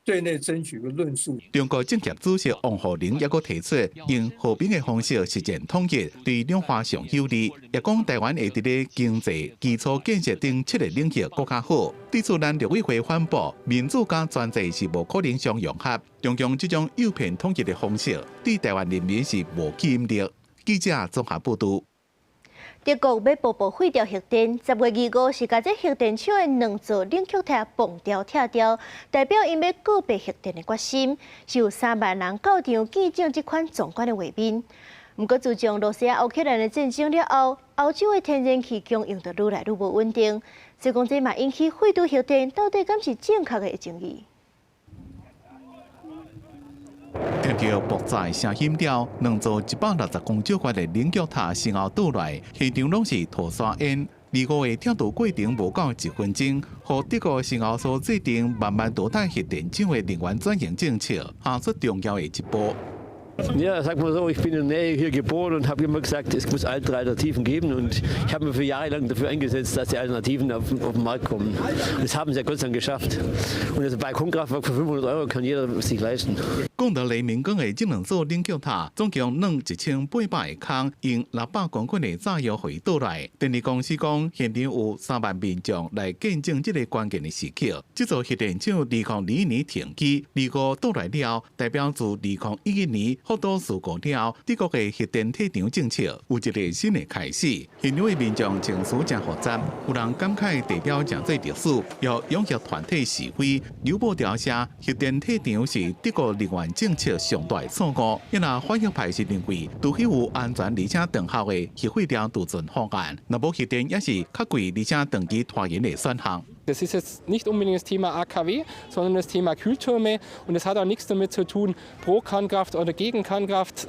對內爭取個論述。中國政協主席王滬寧也閣提出，用和平的方式實現統一，對兩岸上有利。也講台灣會佇咧經濟、基礎建設等七個領域閣較好。對此，咱陸委會反駁，民主佮專制是無可能相融合。中共這種誘騙統一的方式，對台灣人民是無吸引力。記者綜合報導。德國欲步步廢掉核電，10月25是共這核電廠的兩座冷卻塔磅掉拆掉，代表𪜶欲告別核電的決心。是有3萬人到場見證這款壯觀的畫面。毋過自從羅西亞烏克蘭的戰爭了後，歐洲的天然氣供應就愈來愈無穩定。所以講這嘛引起廢除核電到底敢是正確的爭議。聽著爆炸聲音了，兩座160公兆瓦的冷卻塔先後倒來，現場攏是塗沙煙。25的拆除過程無夠一分鐘，予德國先後所制定慢慢淘汰核電廠的能源轉型政策，行出重要的一步。 Ja, sag mal so, ich bin in der Nähe hier geboren und habe immer gesagt, es muss Alternativen geben, und ich habe mich für jahrelang dafür eingesetzt, dass die Alternativen auf den Markt kommen. Und das haben sie ja Gott sei Dank geschafft. Und das Balkonkraftwerk für 500 Euro kann jeder sich leisten. 講到雷明岡的這兩座冷卻塔，總共鑽1800個空，用600公噸的炸藥予伊倒來。電力公司講，現場有3萬民眾來見證這個關鍵的時刻。這座核電廠2021年停機，25倒來了，代表自2011年福島事故了，德國的核電退場政策有一個新的開始。現場的民眾情緒誠複雜，有人感慨地標誠濟歷史，有擁核團體示威，有報道寫核電退場是德國能源政策上大的錯誤。因為反核派是認為，除非有安全而且長效的核廢料儲存方案，若無核電也是較貴而且長期拖延的選項。 Das ist jetzt nicht unbedingt das Thema AKW, sondern das Thema Kühltürme. Und es hat auch nichts damit zu tun, pro Kernkraft oder gegen Kernkraft.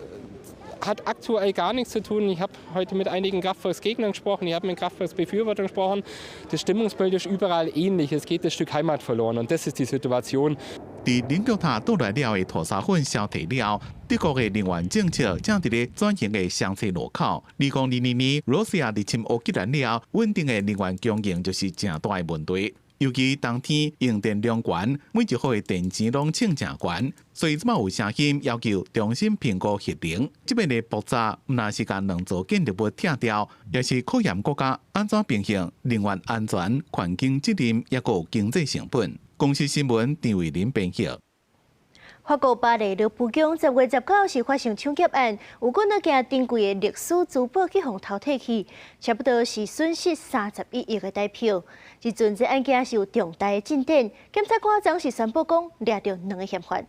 Hat aktuell gar nichts zu tun. Ich habe heute mit einigen Kraftwerksgegnern gesprochen, ich habe mit Kraftwerksbefürwortern gesprochen. Das Stimmungsbild ist überall ähnlich. Es geht ein Stück Heimat verloren und das ist die Situation. 佇冷卻塔倒來了的塗沙粉消退了，德國的能源政策正佇咧轉型的雙岔路口。2022年，羅西亞入侵烏克蘭了，穩定的能源供應就是誠大的問題。尤其冬天用電量懸，每一戶的電錢攏衝誠懸，所以這擺有聲音要求重新評估核能。這擺的爆炸，毋但是共兩座建築物拆掉，也是考驗國家按怎平衡能源安全、環境責任，抑閣經濟成本。公視新聞張慧琳編譯。法國巴黎羅浮宮10月19是發生搶劫案，有幾若件珍貴的歷史珠寶去予偷提去，差不多是損失31億的台票。這陣這案件是有重大的進展，檢察官昨是宣布講掠著兩个嫌犯。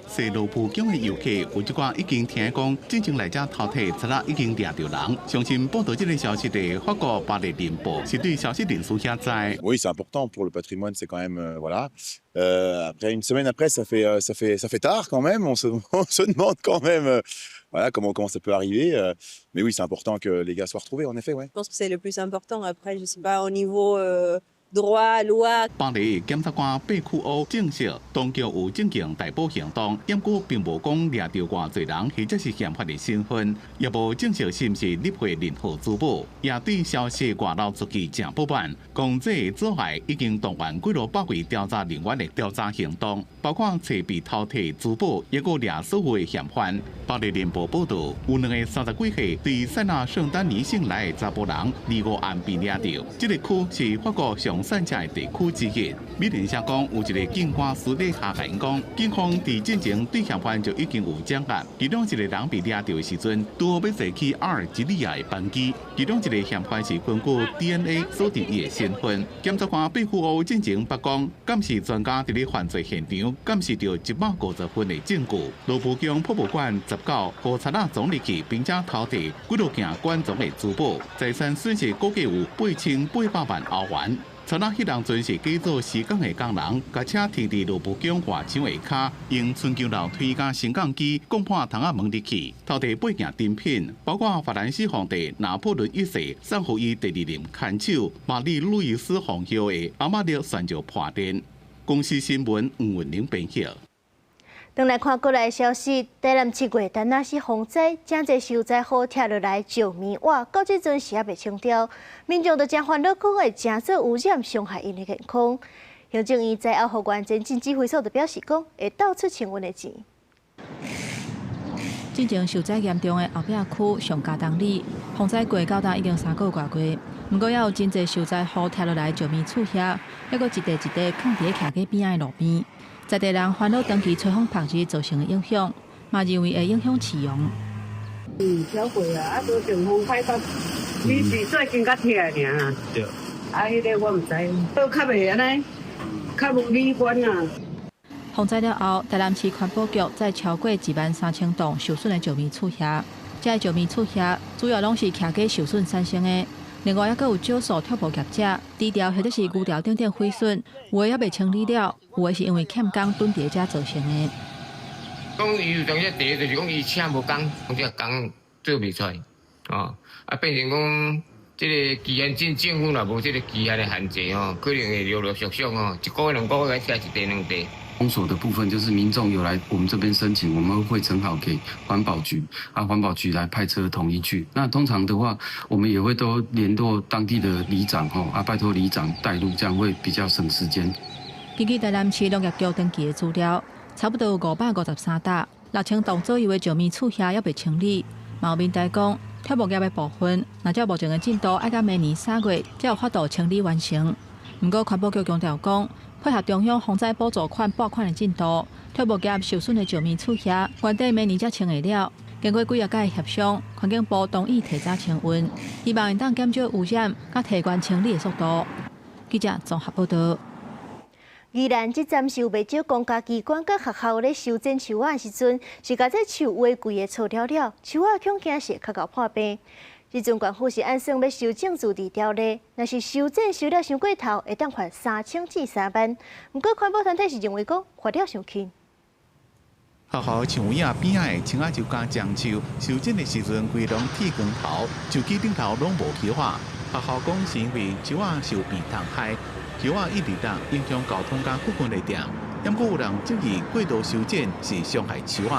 踅羅浮宮的遊客有一寡已經聽講，進前來遮偷提，這下已經掠著人。相信報導這個消息的法國巴黎年報是對消息人士遐知。 Oui, c'est important pour le patrimoine, c'est quand même voilà. Après une semaine après, ça fait tard quand même. On se demande quand même Voilà, comment ça peut arriver. Mais oui, c'est important que les gars soient retrouvés, en effet, ouais. Je pense que c'est le plus important. Après, je sais pas, au niveau droit, loi。巴黎檢察官貝庫歐證實，當局有進行逮捕行動，毋過並無講掠著偌濟人，或者是嫌犯的身份，也無證實是毋是入貨任何珠寶。也對消息外流出去誠不滿，講這个阻礙已經動員幾落百位調查人員的調查行動，包括揣被偷提珠寶，抑閣掠所有的嫌犯。巴黎聯播報道，有兩个30幾歲對塞納聖丹尼省來的查埔人，25暗被掠著。這个區是法國上散赤的地區之一。美聯社講，有一个警官私底下共𪜶講，警方佇進前對嫌犯就已經有掌握。其中一个人被掠著的時陣，拄好欲坐去阿爾及利亞的班機。其中一个嫌犯是根據 DNA 鎖定伊的身份。檢察官貝庫歐進前捌講，鑑識專家佇咧犯罪現場鑑識著150份的證據。羅浮宮博物館19予賊仔闖入去，並且偷提幾落件館藏的珠寶，財產損失估計有8800萬歐元。賊仔彼當陣是假做施工的工人，共車停佇羅浮宮外牆下跤，用伸長樓梯佮升降機摃破窗仔門入去，偷提八件珍品，包括法蘭西皇帝拿破崙一世送予伊第二任牽手瑪麗路易斯皇后的阿瑪力鑽石破鏈。公視新聞吳文玲編譯。轉來看國內消息，台南7月但若是洪災，誠濟受災戶拆落來石棉瓦，到這陣時猶未清掉，民眾都誠煩惱，講會誠做污染，傷害𪜶的健康。行政院災後復原前進指揮所就表示講，會鬥出清運的錢。進前受災嚴重的後壁區上加東里，洪災過到今已經3個外月，毋過猶有真濟受災戶拆落來石棉厝遐，猶閣一塊一塊囥佇咧徛街邊仔的路邊。在地人煩惱長期吹風曝日造成的影響，嘛認為會影響市容。超過啊，啊，無順風歹到，伊是最近才拆的爾啦。對。啊，彼个我毋知，都較袂按呢，較無美觀啊。洪災了後，台南市環保局載超過1萬3千棟受損的石棉厝遐，這个石棉厝遐主要攏是徛家受損產生的。另外，猶閣有少數拆木業者，豬條或者是牛條等等毀損，有的猶未清理了，有的是因為欠工囤佇遮造成的。講伊有當時第一就是講伊請無工，講這個工做袂出來，哦，啊變成講這个期限政政府若無這个期限的限制吼，可能會陸陸續續吼，一個月兩個月來拆一塊兩塊。封鎖的部分就是民眾有來我們這邊申請，我們會呈好給環保局，啊，環保局來派車統一去。那通常的話，我們也會都聯絡當地的里長，吼，啊，拜託里長帶路，這樣會比較省時間。根據台南市農業局登記的資料，差不多有553棟，6000棟左右的石棉厝遐猶未清理。嘛有民代講，拆木業的部分，若照目前的進度，愛到明年3月才有法度清理完成。毋過環保局強調講，配合中央洪災補助款撥款的進度，拆木業受損的石棉厝遐，原底明年才清會了。經過幾仔擺協商，環境部同意提早清運，希望會當減少污染，佮提懸清理的速度。記者綜合報道。宜蘭這站是有袂少公家機關佮學校咧修剪樹仔的時陣，是共這樹話規个錯了了，樹仔恐驚是會較𠢕破病。這陣縣府是按算欲修正自治條例，若是修剪修了傷過頭，會當罰3000至3萬。毋過環保團體是認為講罰了傷輕。學校樹影邊仔的青仔樹佮樟樹，修剪的時陣規攏剃光頭，樹枝頂頭攏無葉仔。學校講是因為樹仔受病蟲害，葉仔一直落，影響交通佮附近的店。毋過有人質疑過度修剪是傷害樹仔。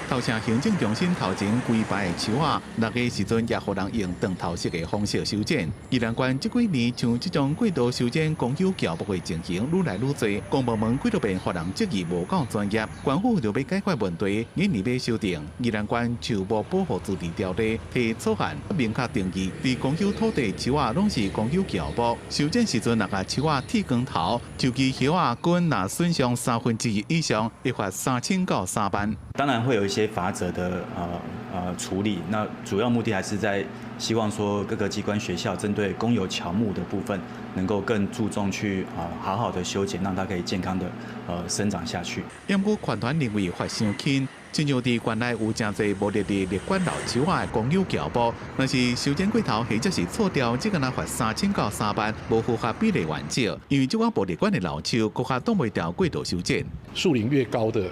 頭城行政中心頭前規排的樹仔，落的時陣也予人用斷頭式的方式修剪。宜蘭縣這幾年像這種過度修剪公有喬木的情形愈來愈濟，公部門幾落遍予人質疑無夠專業，縣府就欲解決問題，今年欲修訂宜蘭縣樹木保護自治條例，提草案明確定義，佇公有土地樹仔攏是公有喬木，修剪時陣若共樹仔剃光頭，樹枝葉仔根若損傷1/3以上，會罰3000到3萬。當然會有一些罰則的處理，那主要目的還是在希望說各個機關學校針對公有喬木的部分，能夠更注重去好好的修剪，讓它可以健康的生長下去。毋過環團認為罰傷輕，親像佇縣內有誠濟無列佇列管老樹仔的公有橋坡，若是修剪過頭，或者是錯掉，這敢若罰3000到3萬，無符合比例原則。因為這款無列管的老樹，閣較擋袂牢過度修剪。樹齡越高的，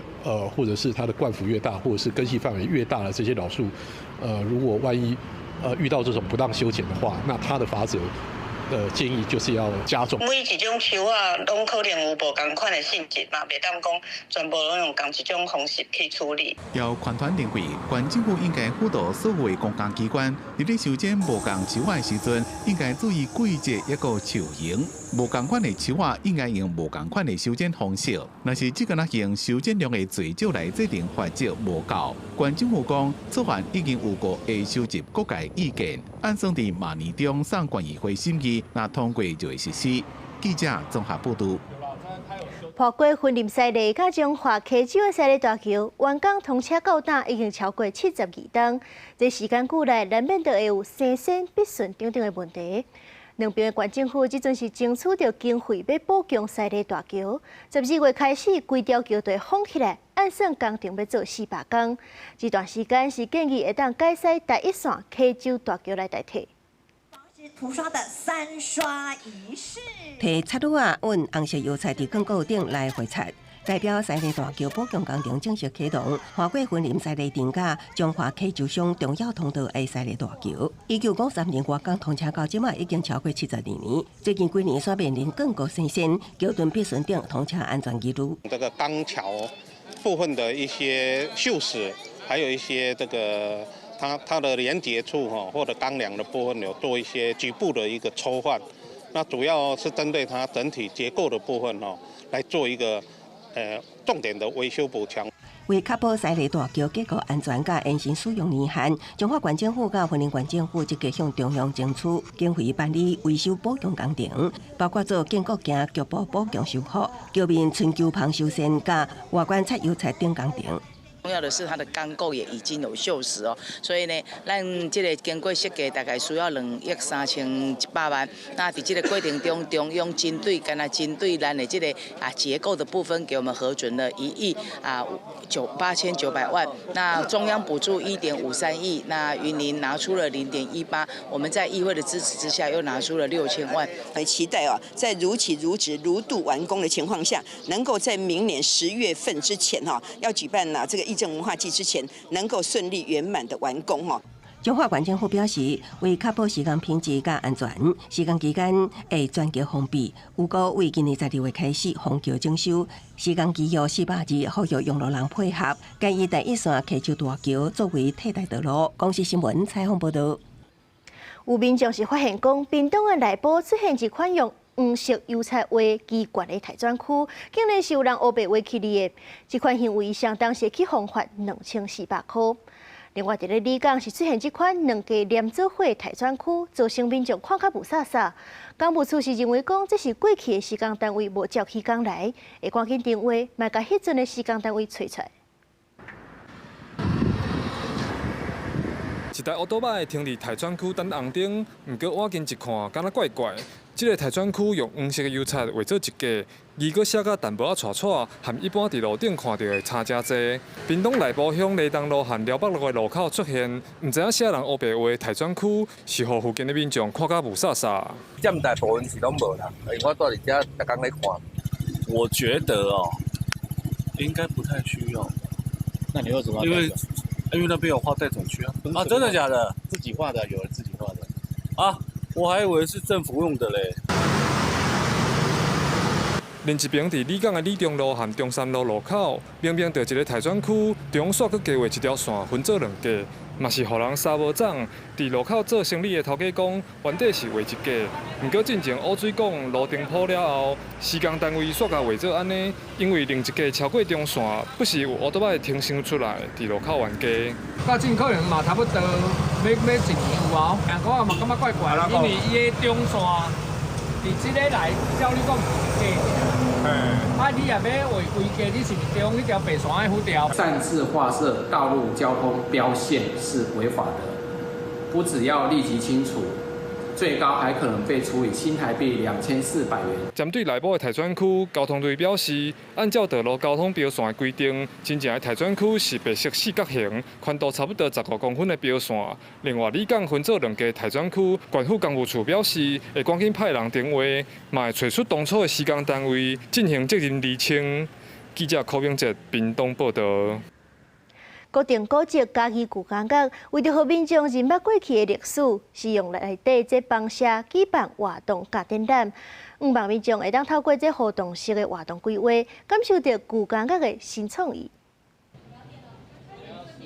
或者是它的冠幅越大，或者是根系範圍越大的這些老樹，如果萬一遇到這種不當修剪的話，那它的罰則。建議就是要加重。每一種樹仔攏可能有無仝款的性質嘛，袂當講全部攏用仝一種方式去處理。有環團認為，縣政府應該輔導所有的公共機關，佇咧修剪無仝樹仔的時陣，應該注意季節抑閣樹型。無仝款的樹仔應該用無仝款的修剪方式。若是這个用修剪量的濟少來制定罰則無夠。縣政府講，草案已經有過會收集各界意見，按算佇明年中送縣議會審議，若通過就會實施。記者綜合報導。破過雲林西麗佮彰化溪洲的西麗大橋完工通車到今已經超過72冬，這時間久來難免就會有生鉎、筆順等等的問題。兩邊的縣政府這陣是爭取著經費欲補強西麗大橋，12月開始，規條橋就會封起來，按算工程欲做400工。這段時間是建議會當改使台一線溪洲大橋來代替。塗刷的三刷儀式，提擦擼仔揾紅色油漆佇鋼構頂來繪漆，代表西麗大橋補強工程正式啟動。跨過雲林西麗鎮佮彰化溪洲鄉重要通道的西麗大橋，1953年完工通車到這馬已經超過72年。最近幾年煞面臨鋼構生鉎、橋墩破損等通車安全疑慮。這個鋼橋部分的一些鏽蝕，還有一些這個。它的連接處哈，或者鋼梁的部分有做一些局部的一個抽換，那主要是針對它整體結構的部分哦，來做一個重點的維修補強。為確保西麗大橋結構安全佮延伸使用年限，彰化縣政府佮雲林縣政府積極向中央爭取經費辦理維修補強工程，包括做堅固件局部補強修復、橋面春秋棚修繕佮外觀擦油漆等工程。重要的是它的鋼構也已經有鏽蝕哦，所以呢，咱這個經過設計大概需要2億3100萬。那佇這個過程中，中央針對敢若針對咱的這個結構的部分，給我們核准了一億啊九八千九百萬。那中央補助1.53億，那雲林拿出了0.18，我們在議會的支持之下，又拿出了6000萬。很期待哦，在如期如質如度完工的情況下，能夠在明年10月份之前哈，要舉辦呢這個藝政文化祭之前，能夠順利圓滿的完工哦。彰化縣政府表示，為確保施工品質佮安全，施工期間會全橋封閉。預估為今年12月開始封橋整修，施工期約400日，呼籲用路人配合，建議台一線溪洲大橋作為替代道路。公視新聞採訪報導。有民眾是發現講，屏東的內埔出現一款用黃色油漆畫奇怪的待轉區，竟然是有人烏白畫起來的。這款行為相當時去予罰2400箍。另外，佇咧里港是出現這款兩家連做伙待轉區，造成民眾看較霧煞煞。工務處是認為講，這是過去的施工單位無照起工來，會趕緊電話，嘛共彼陣的施工單位揣出來。一台烏多擺停佇待轉區等紅燈，毋過倚近一看，敢若怪怪。這个待轉區用黃色的油漆畫做一格，字閣寫甲淡薄仔錯錯，和一般佇路頂看著的差誠濟。屏東內埔鄉犁東路和寮北路的路口出現，毋知影啥人烏白畫待轉區，是予附近的民眾看甲霧煞煞。佔大部分是攏無啦，因為我蹛佇遮逐工咧看。我覺得哦，應該不太需要。那你為什麼？因為那邊有畫待轉區啊！啊，真的假的？自己畫的，有人自己畫的。啊，我還以為是政府用的嘞。另一邊，佇里港的里中路和中山路路口，明明就一个待轉區，中煞閣加畫一條線，分做兩格，嘛是予人三無總。佇路口做生理的頭家講，原底是畫一格，毋過進前污水管路頂鋪了後，施工單位煞共畫做按呢，因為另一格超過中線，不時有烏多擺停傷出來，佇路口冤家。到這可能嘛差不多欲一年有啊，聽講嘛感覺怪怪，因為伊的中線佇這个來，照理講是一格。啊，你若欲畫規格，你是毋是中彼條白線愛付掉？擅自劃設道路交通標線是違法的，不只要立即清除，最高還可能被處以新台幣2400元。針對內埔的待轉區，交通隊表示，按照道路交通標線的規定，真正的待轉區是白色四角形，寬度差不多15公分的標線。另外，里港分做兩個待轉區，縣府工務處表示，會趕緊派人電話，嘛會揣出當初的施工單位進行責任釐清。記者柯明哲屏東報道。國定古蹟嘉義舊監獄，為著予民眾認捌過去的歷史，是用內底這房舍舉辦活動佮展覽，向望民眾會當透過這互動式的活動規劃，感受著舊監獄的新創意。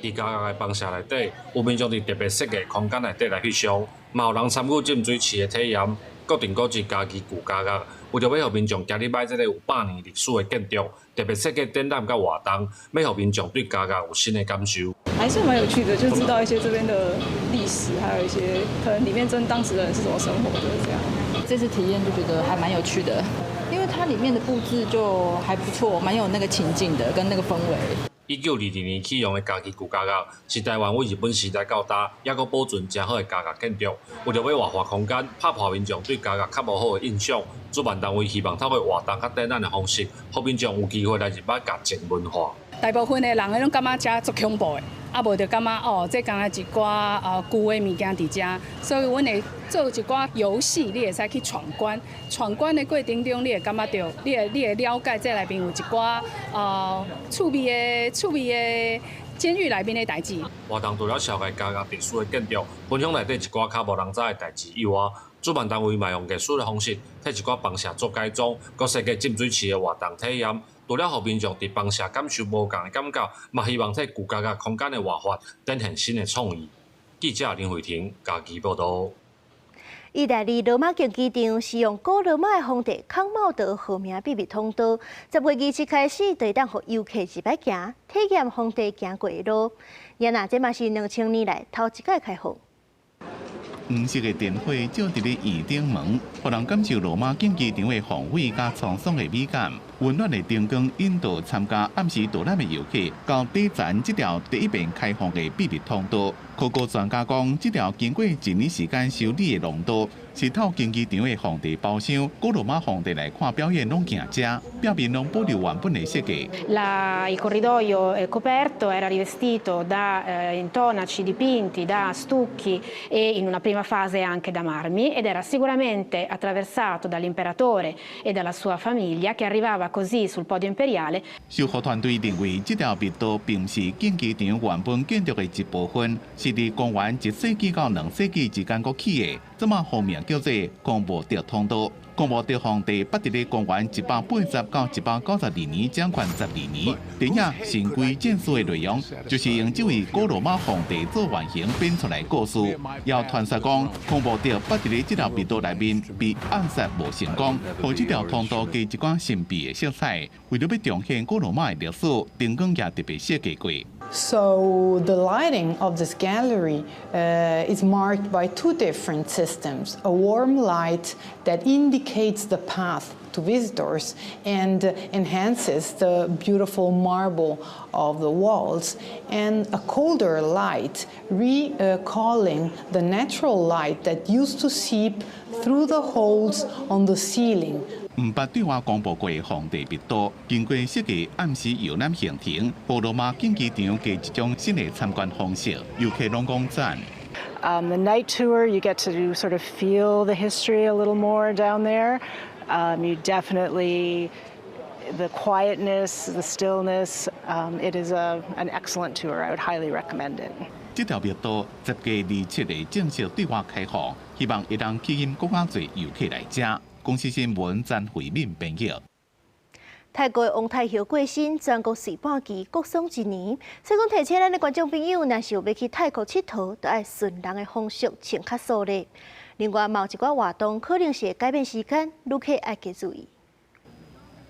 佇監獄的房舍內底，有民眾佇特別設計空間內底來翕相，嘛有人參與浸水池的體驗。國定古蹟嘉義舊監獄，為著欲予民眾行入來這个有百年歷史的建築，特別設計展覽佮活動，欲予民眾對監獄有新的感受。還是蠻有趣的，就知道一些這邊的歷史，還有一些可能裡面真當時的人是怎麼生活的這樣。這次體驗就覺得還蠻有趣的，因為它裡面的佈置就還不錯，蠻有那個情境的，跟那個氛圍。1922年啟用的嘉義舊監獄，是台灣對日本時代到今，猶閣保存誠好的監獄建築。為著欲活化空間，拍破民眾對監獄較無好的印象，主辦單位希望透過活動佮展覽的方式，予民眾有機會來認捌監獄文化。大部分的人攏感覺遮足恐怖的，啊無就感覺哦，這敢若一寡舊的物件佇遮，所以阮會做一寡遊戲，你會使去闖關。闖關的過程中，你會感覺著，你會了解這內面有一寡趣味的監獄內面的代誌。活動除了紹介監獄歷史的建築，分享內底一寡較無人知的代誌以外，主辦單位嘛用藝術的方式，替一寡房舍做改裝，閣設計浸水池的活動體驗。除了予民眾佇房舍感受無仝的感覺，嘛希望替舊監獄空間的活化展現新的創意。記者林慧婷嘉義報導。意大利羅馬競技場是用古羅馬的皇帝康茂德號名秘密通道，10月27開始，就會當予遊客入來行，體驗皇帝行過的路。也若這嘛是2000年來頭一擺開放。黃色的燈火照佇咧圓頂門，予人感受羅馬競技場的宏偉佮滄桑的美感。溫暖的燈光引導參加暗時導覽的遊客到底層這條第一遍開放的秘密通道。考古專家講，這條經過一年時間修理的廊道，是透競技場的皇帝包廂，古羅馬皇帝來看表演攏行遮，表面攏保留原本的設計。 Il corridoio coperto era rivestito da intonaci dipinti, da stucchi e in una prima fase anche da marmi ed era sicuramente attraversato dall'imperatore e dalla sua famiglia che arrivava così sul podio imperiale. 修復團隊認為，這條密道並毋是競技場原本建築的一部分，是佇公元1世紀到2世紀之間閣起的，這馬號名叫做康莫德通道。康莫德皇帝捌佇咧公元180到192年掌權12年。電影《神鬼戰士》的內容就是用這位古羅馬皇帝做原型編出來故事。也傳說講，康莫德捌佇咧這條密道內面被暗殺無成功，予這條通道加一寡神秘的色彩。為著欲重現古羅馬的歷史，燈光也特別設計過。 So the lighting of this gallery is marked by two different systems: a warm light that indicates the path to visitors and enhances the beautiful marble of the walls, and a colder light recalling the natural light that used to seep through the holes on the ceiling. 毋捌對外公布過的皇帝密道，經過設計暗時遊覽行程，予羅馬競技場加一種新的參觀方式，遊客攏講讚。 The night tour, you get to sort of feel the history a little more down there. You definitely, the quietness, the stillness, it is an excellent tour. I would highly recommend it. 這條密道10月27日正式對外開放，希望會當吸引閣較濟遊客來遮。公視新聞詹慧敏編譯。泰國的王太后過身，全國隨半旗國喪一年。所以講提醒咱的觀眾朋友，若是有欲去泰國𨑨迌，著愛順人的風俗，穿較素麗。另外，嘛有一寡活動可能是會改變時間，旅客愛加注意。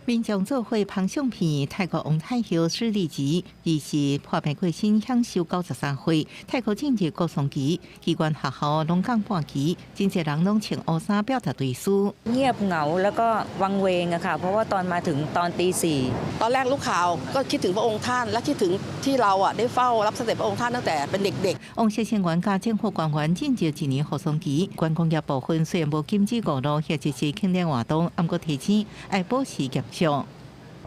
民眾做伙拍相片，泰國王太后舍利子，二是破病過身，享壽93歲。泰國進入國喪期，機關學校攏降半旗，真濟人攏穿烏衫表達追思。 เงียบเหงาแล้วก็วังเวงอะค่ะเพราะว่าตอนมาถึงตอนตีสี่ ตอนแรกรู้ข่าวก็คิดถึงพระองค์ท่านและคิดถึงที่เราอะได้เฝ้ารับเสด็จพระองค์ท่านตั้งแต่เป็นเด็ก ๆ王室成員佮政府官員進入一年護喪期，觀光業部分雖然無禁止五路或者是慶典活動，毋過提醒愛保持嚴肅。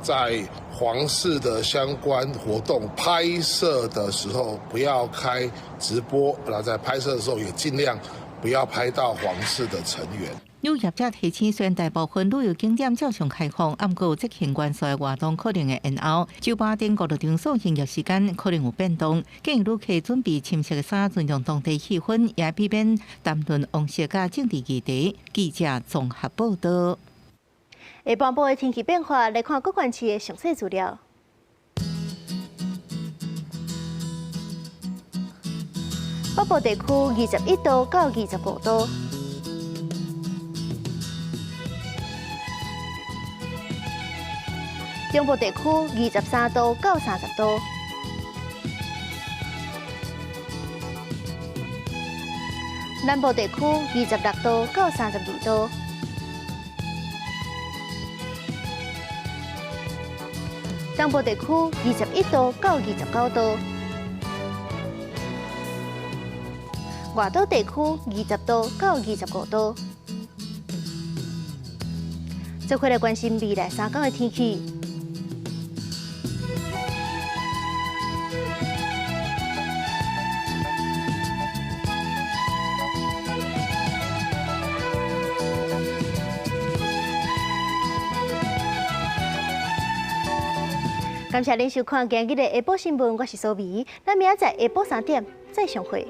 在皇室的相關活動拍攝的時候，不要開直播；然後在拍攝的時候，也盡量不要拍到皇室的成員。旅業者提醒，雖然大部分旅遊景點照常開放，毋過有節慶元素的活動可能會延後。酒吧等娛樂場所營業時間可能有變動，建議旅客準備深色的衫，尊重當地氣氛，也避免談論王室佮政治議題。記者綜合報道。下半晡的天氣變化，來看各縣市的詳細資料。北部地區21度到25度。中部地區23度到30度。南部地區26度到32度。東部地區21度到29度，外島地區20度到25度。做伙來關心未來3天的天氣。感謝您收看今日的下晡新聞，我是蘇美，咱明仔載下晡3點再相會。